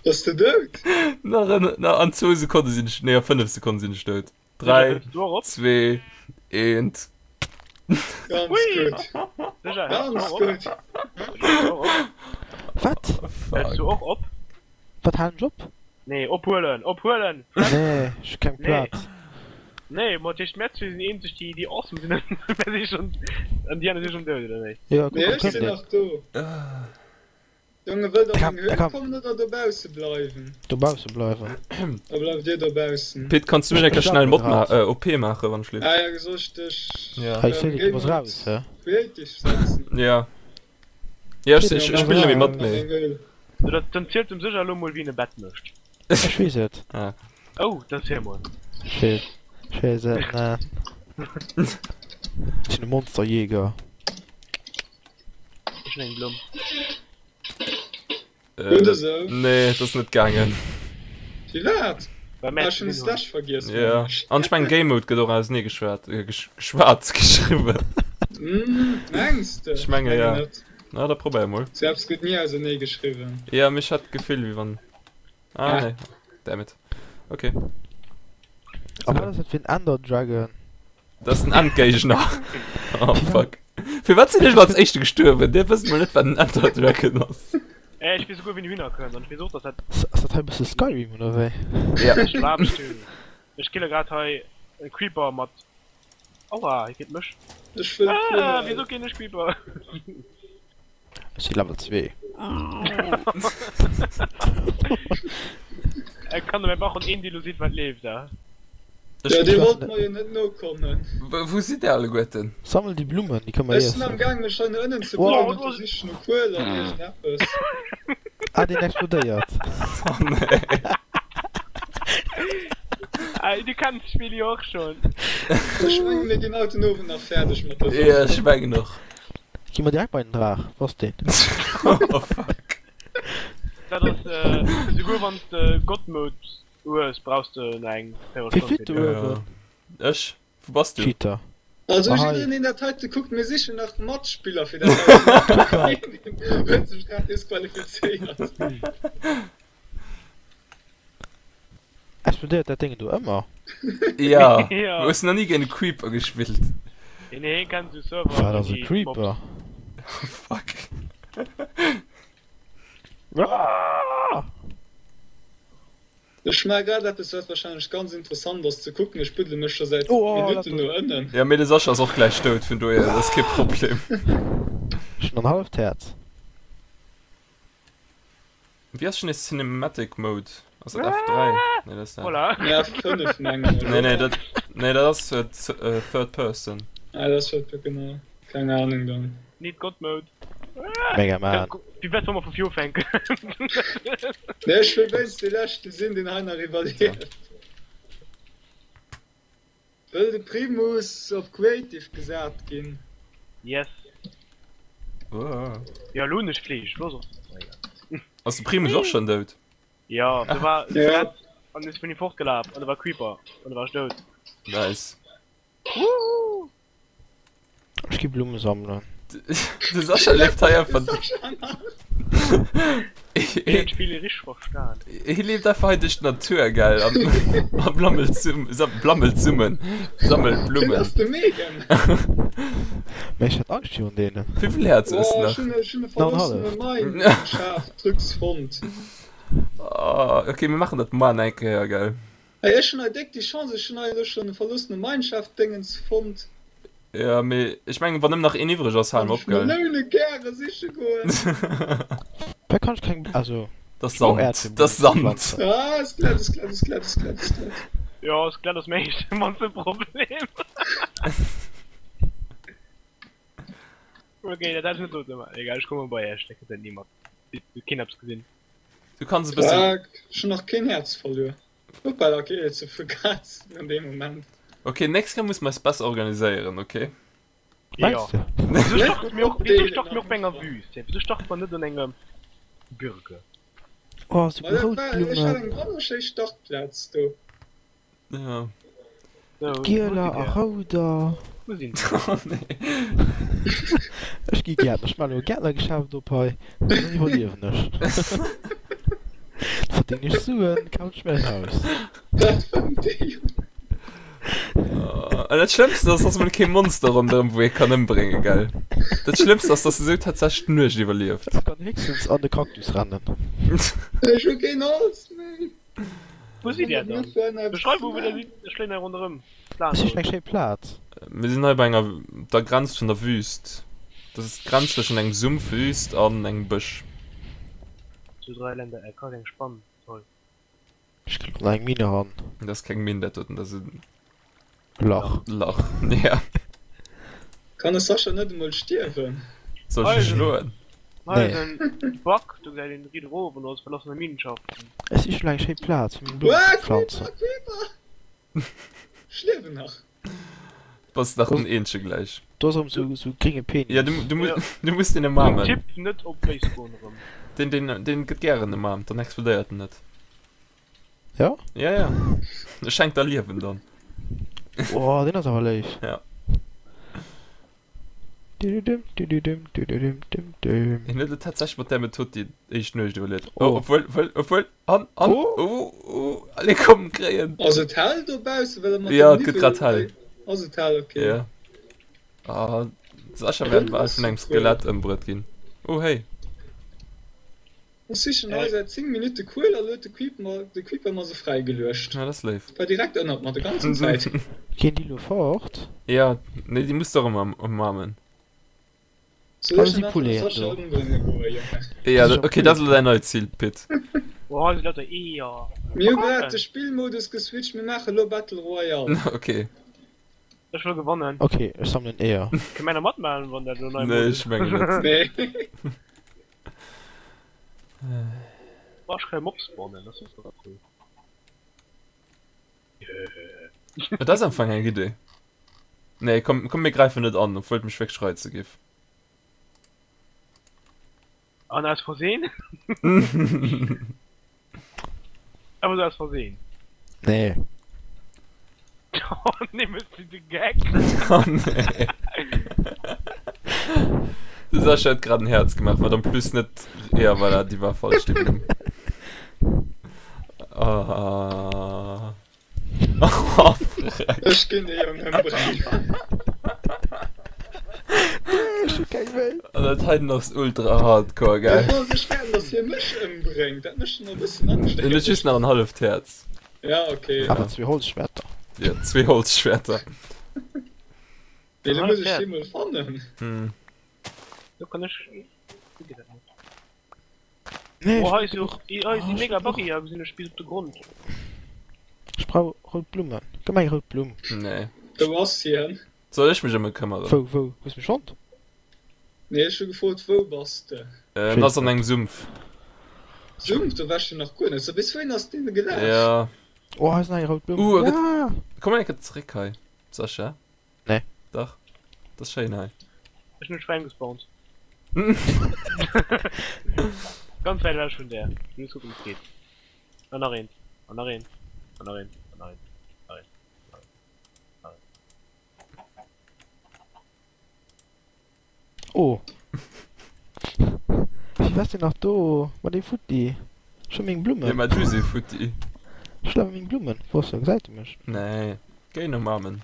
Bass de dout? Nach en, na, an zwou Sekonne sinn ech, nee, a 5 Sekonne sinn ech dout. 3, 2, 1. Ganz gutt. Ganz gutt. Wat? Häls du och op? Wat halen ech op? Nee, ophuelen, ophuelen! Nee, ech hu keng Plaz. Nee, ma dat heescht mär zwee sinn déi eenzeg déi déi awesome sinn an mär si schonn, an déi aner si schonn dout, oder wéi? Jo, kuck, Nee, do ech kënnt sinn een. nach do. Jonge, wëllt der an meng Da Höhl komm. kommen oder dobausse bleiwen? Dobausse bleiwen. Da bleift dir dobaussen. Pit, kanns du mech eng Kéier Ech schnell lafe Mod grad. ma OP maachen, wann ech lift? Ah ja, soll ech dech Ja. Hei, am Cédric, du Game bass Mode raus, hä? Creative setzen? Ja. Ja, ech, Pit, ech, Jo, ech mach spillen mal nemmi mat, an mee. meng Höhl. So, dat, dann zielt em sécher elo mol wien e Bett mécht. Ech weess et. Ah. Oh, dann ziel mol. Ech weess, ech weess et net. Ech sinn e Monsterjäger. Ech hunn eng Blumm. Gutt esou. Nee, dat ass net gaangen. Firwat? Well Ah, mär ech hunn de gesinn hunn. Slash vergiess, Ja. mengen ech. An ech mengen Game Mode gëtt och ausenee geschwat, äh, gesch geschwat, geschriwwen. Hm, mengs de? Ech Ech menge mengen ja. net. Na, da probéier mol. Sou eppes gëtt ni ausenee geschriwwen. Ja, mee ech hat d'Gefill wéi wann. Ah, Ah. nee. Damn it. Okay. A wat ass dat fir en Ender Dragon? Dat ass den Endgéigner. Oh fuck. Firwat sinn ech elo als éischte gestuerwen? Dir wësst mol net wat en Ender Dragon ass. Eh, ech weess souguer wéi en Hühner kënnt an ech weess och dass dat. Ass dat hei e bësse Skyrim oder wéi? Ja. Ech glaub du. Ech kille grad hei e Creeper mat. Aua, hie killt mech. Ech wëll Ah, Kuel. wieso kill ech Creeper? Ech si Level 2. Et kann dobäi brauch een dee lo seet wat leeft da. Jo, dir wollt mer jo net nokommen. Wou sidd där alleguerten? Sammel déi Blummen, déi kënne mer Ech sinn am iessen. Gaang mech hei no ënnen ze Wow. buddeln op der Sich no Kuel an iergendeppes. Ah, deen explodéiert. Oh nee. Ah, du kenns d'Spill jo och schonn. Ech mengen mir ginn haut den Owend nach fäerdeg mat der Jo, Saach. ech mengen och. Gi mer direkt bei den Draach, wou ass deen? Oh fuck. Dat ass esouguer wanns de God Mode hues brauchs de nach eng Wie Véierelstonn flitt do fir. uewen? Ech? Wou bass du? Cheater. Also Ah, hei. jiddereen deen dat heite kuckt, mir sichen nach Matspiller fir dat heiten. Huet sech grad disqualifizéiert. Explodéiert dat Déngen do ëmmer? Ja, Ja. hues nach ni géint e Creeper gespillt? Nee, nee, hien kennt sou Server Wat ass e ouni Creeper? Mobs. Fuck. Ah! Ech maache grad eppes wat wahrscheinlech ganz interessant ass ze kucken, ech buddele mech scho säit Oh, Minutten dat no ënnen. Ja, mee de Sascha ass och gläich dout, vun dohier, dat ass kee Problem. Ech hunn en halleft Häerz. Wéi ass schon nees Cinematic Mode? Ass dat F3? Nee, dat ass dat. Voilà. Nee, F5 mengen ech. Nee, nee, dat, nee, dat ass äh, äh, Third Person. Ah, dat ass Third Person, genau. Keng Ahnung dann. Need God Mode. Mega Man. Wéi wär's wa mer vu vir ufänken? Nee, ech wëll wéinst dee leschte sinn, deen hei nach iwwerlieft. Wëll de Primus op Creative gesat ginn? Yes. Jo, elo hunn ech Fleesch. Lo ass och egal. Ass de Primus och schonn dout? Jo, do war Ja. Skelett an ech vun him fortgelaf an do war Creeper an do war ech dout. Nice. Woohoo! Ech gi Blumme sammelen. De Sascha leeft hei einfach. Hien huet d'Spill richteg verstan. Hie leeft einfach hei duerch d'Natur, gell? An a blammelt Summen, blammelt Summen, sammelt Wien Blummen. ass de Megan? Mee ech hat Angscht virun deenen. Wéivill Häerz hues de Oh, nach? ech hunn ech hunn e verloossene Mine-Shaft Drücks fonnt. Oh, okay, mir maachen dat muer eng Kéier, gell? Hey, ech hunn hei déck déi Chance, ech hunn hei elo schonn e verloossene Mineshaft-Déngens fonnt. Ja, mee ech mengen, wann nëmmen nach een iwwreg ass, hale Kann mer op, ech gell? Meloune gäre siche goen. Wei kann ech keng, also Dat ass ech brauch Sand, Äerdbeeren dat ass fir ze Sand. planzen. Ah, Skelett, Skelett, Skelett, Skelett, Skelett. Jo, Skelett ass méi de mannste Problem. Okay, dat hat ech net sote, ma egal, ech komme bei iech, da kritt dat ni mat. Huet keen eppes gesinn. Du kanns e bëssen. Fuck, ech hunn nach keen Häerz verluer. Hoppala, ok, ze vergass an deem Moment. Ok, nächst Kéier musse mer eis besser organiséieren, ok? Jo. Mengs de? Wieso starte mir och, wieso starte mir och bei enger Wüst? Hä? Wieso starte mer net an engem Gebirge? Oh, sou Ma dat rout war, ech hat Blummen. eng wonnerschéi Startplaz do. Ja. So, wo Gieler sidd a dir? rouder. Wo sinn se? Oh nee. Ech gi Gäertner. Ech maachen elo e Gäertnergeschäft op hei. Dann iwwerliewen ech. Verding ech Suen, kauf ech mir en Haus. Dat fënnt dee jo. An dat Schlëmmst ass, dass mol kee Monster ronderëm, wou ee kann ëmbréngen, gell? Dat Schlëmmst ass, dass e sou tatsächlech d'Nuecht iwwerlieft. Ech kann héchstens an de Kaktus rennen. Ech hu keen Holz méi. Wou sidd Där dann? Beschreif mol wou der sidd, ech léien hei ronderëm. Ech sichen eng schéin Plaz. Mir sinn hei bei enger, op der Grenz vun der Wüst. Dat ass d'Grenz zwëschen engem Sumpf, Wüst, an engem Bësch. Zu Dreiländereck, hei ass eng Spann, toll. Ech klammen an eng Mine eran. Dat ass keng Minn, dat doten, dat ass e Lach. Lach, ja. Kann de Sascha net emol stierwen? Soll ech e schloen? Hei ass en Back, do gesäit een riit erof an do ass verlassene Minenschaften. Ech sichen eng schéi Plaz fir meng Blummen ze pflanzen. Creeper, Creeper! Ech liewen nach. Bass nach den eenzege gläich. Do ass erëm sou sou grénge Penis. Ja, du, du, du muss den umarmen. Tipp net op béis goen erëm. Den, den, den gëtt gären umarmt, dann explodéiert en net. Ja? Ja, ja. E schenkt der Liewen dann. Oh, den ass awer léif. Ja. Dududum, dududum, dududum, dum, dum. Hien huet et tatsächlech mat där Method déi éischt Nuecht iwwerlieft. Oh. Oh, obwuel, obwuel, obwuel, an, an, Oh. oh, oh, allez komm, kréien. Ass et hell dobaussen? Well mat Ja, dem et gëtt Niwwel grad hell. Ass et hell, okay. Ja. Ah, Sascha wäert bal vun engem Skelett ëmbruet ginn. Oh, hey. Ech sichen hei säit 10 Minutte Kuel a lo huet de Creeper mer de Creeper mer se fräi geluecht. Ja, dat ass léif. War direkt ënnert mer de ganzen Zäit. Ginn déi lo fort? Ja, nee, déi muss der ëmmer umarmen. Soll ech si en nach de Pouleten Sascha do. ëmbrénge goen, Jongen? Ja, okay, dat ass elo däin neit Zil, Pit. Oh, hei si lauter Eeër. Mir hu grad de Spillmodus geswitcht, mir maache lo Battle Royale. Okay. Ech wëll gewannen. Ok, ech sammelen Eeër. Kënne männer matmaachen, wann dat elo nei Nee, Modus ech mengen net. Nee. Boah, ech kann Mobs spawnen, das ist doch cool. Dat ass am Fang eng Idee. Nee, komm, komm mir gräifen net an, obwuel et mech wierklech reize giff. An aus Versehen? Einfach so aus Versehen. Nee. Oh nee, mëss du de Geck? Oh nee. De Sascha huet grad en Häerz gemaach, wat en plus net. Ja, voilà, déi war falsch, déi Blumm. Ah. Oh, freck. Ech ginn de Jong ëmbréngen. Ech hu keng méi. An dat heiten ass ultra hardcore, gell? Jo, ech fäerten, dass hie mech ëmbréngt. Dat mécht schon e bëssen Angscht. Hien huet just nach en halleft Häerz. Ja, okay. Awer zwee Holzschwerter. Ja, zwee Holzschwerter. Nee, da muss ech hie mol fannen. Hm. Do kann ech. Wéi geet dat nach? Nee, Oh, ech hei si brauch och, hei si ech mega brauch buggy, hei gesinn ech bis op de Grond. Ech brauch rout Blummen. Gëmm mer eng rout Blumm. Nee. Wou ass hien? Soll ech mech ëm e këmmeren? Wou, wou? Hues mech fonnt? Nee, ech hu gefrot, wou bass de? En ass an engem Sumpf. Sumpf? Do war ech jo nach guer net. So, bis wouhin ass deen gelaf? Ja. Oh, hei ass nach eng rout Blumm. Uh, e gëtt. Ja! Komm eng Kéier zeréck hei, Sascha. Nee. Dach. Dat ass schéin hei. Ech hun e Schwäin gespawnt. Ganz wäit ewech vun där. Ech muss kucken wéi et geet. An nach eent. An nach eent. An nach eent. An nach eent. Nach eent. Nach eent. Nach eent. Oh. Wéi bass de nach do? Mat deem Futti. Ech hu meng Jo, Blummen. mä du si futti. Ech hun awer meng Blummen. Wou ass se? Gesäit e mech? Nee. Géi no Mammen.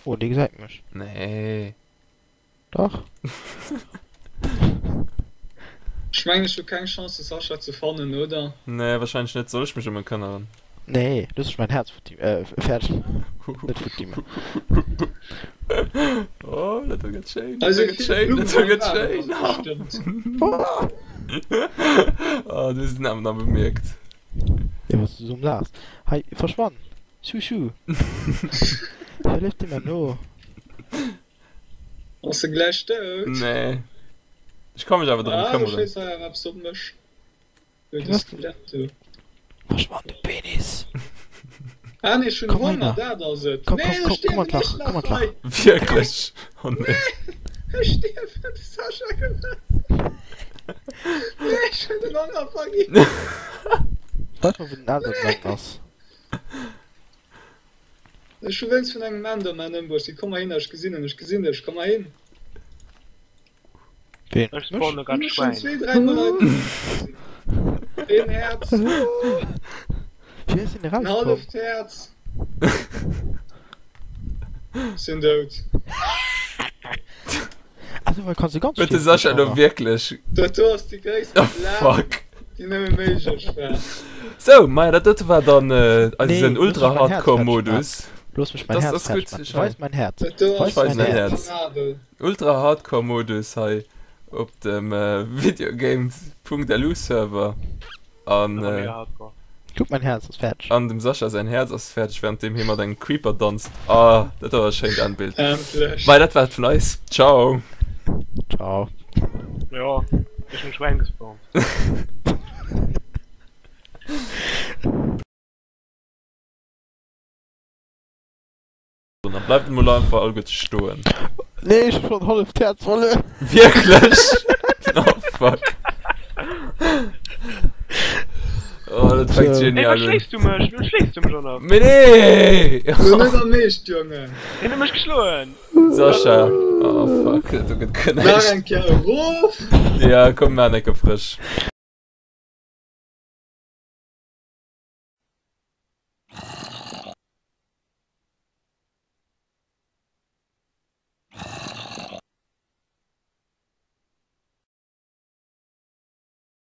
Oh, dee gesäit mech. Nee. Dach. Ech mengen ech hu keng Chance de Sascha ze fannen, oder? Nee, wahrscheinlech net. Soll ech mech ëm e këmmeren? Nee, looss ech mäin Häerz futti, äh, fäerdeg, net futti man. Oh, dat do gëtt schéin, Hei dat do si gëtt vill schéin, dat Blummen do am gëtt Bam, schéin. ass bestimmt. Oh, du hues den awer nach bemierkt. Jo, wanns du sou laachs. Hei, verschwann! Schu, schu! Hei leeft dee mer no. Ass e gläich dout? Nee. Ech ka mech awer drëm Ah, do këmmeren. schéisst hei awer eppes op mech. Do Wéi de bass du? Skelett do. Verschwann, du Penis! Ah nee, ech hunn Komm Honger, heihinner! dat ass et. Komm, Nee, komm, ech komm, komm an stierwen d'Lach, echt komm an nach d'Lach! hei. Wierklech? Oh nee. Ech stierwen, de Sascha gemaach. Nee, ech hunn den Honger vergiess. Weis mer, wou den Enderman ass. Ech hu wéinst vun engem Enderman ëmbruecht ginn. Komm mol hin, ech gesinn en, ech gesinn dech, komm mol hin. Ween? Ech spawne Mech? grad Hun schon Schwäin. zwee, dräi Mol hei gesinn. Een Häerz, Wéi ass deen en erauskomm? halleft Häerz. Sinn dout. Also wei kanns du ganz Huet de schief Sascha elo ginn, wierklech. Dat do ass déi gréisste Oh Blague, fuck. déi nëmme méiglech war. Sou, maja dat dote war dann Nee, eisen looss mech ultra mäin Häerz hardcore fäerdeg Modus. maachen. Looss mech mäin Das Häerz ass fäerdeg gutt, maachen. ech Weis mäin Häerz. Dat do Weis ass Weis mäin mäin Häerz. Häerz. abominabel. Ultra hardcore Modus hei op dem videogames.lu Server an Awer mega hardcore. Kuck mäin Häerz ass fäerdeg. an dem Sascha säin Häerz ass fäerdeg während deem hie mat engem Creeper danzt. Ah, dat war e schéint Endbild. Endlech. Mei dat war et vun eis. Ciao. Ciao. Jo, ech hunn Schwäin gespawnt. Dann bleift emol einfach alleguerte stoen. Nee, ech hu schon halleft Häerz verluer. Wierklech? Oh fuck. Oh, dat fänkt So. Ey, genial wat un. schléis du mech? Wéi schléis du mech och nach? Mee nee! Du net am meescht, Jongen. Hien huet mech geschloen! Sascha. Oh fuck, dat do gëtt guer Nach näischt. eng Kéier erof. Ja, komm, mir maachen eng Kéier frësch.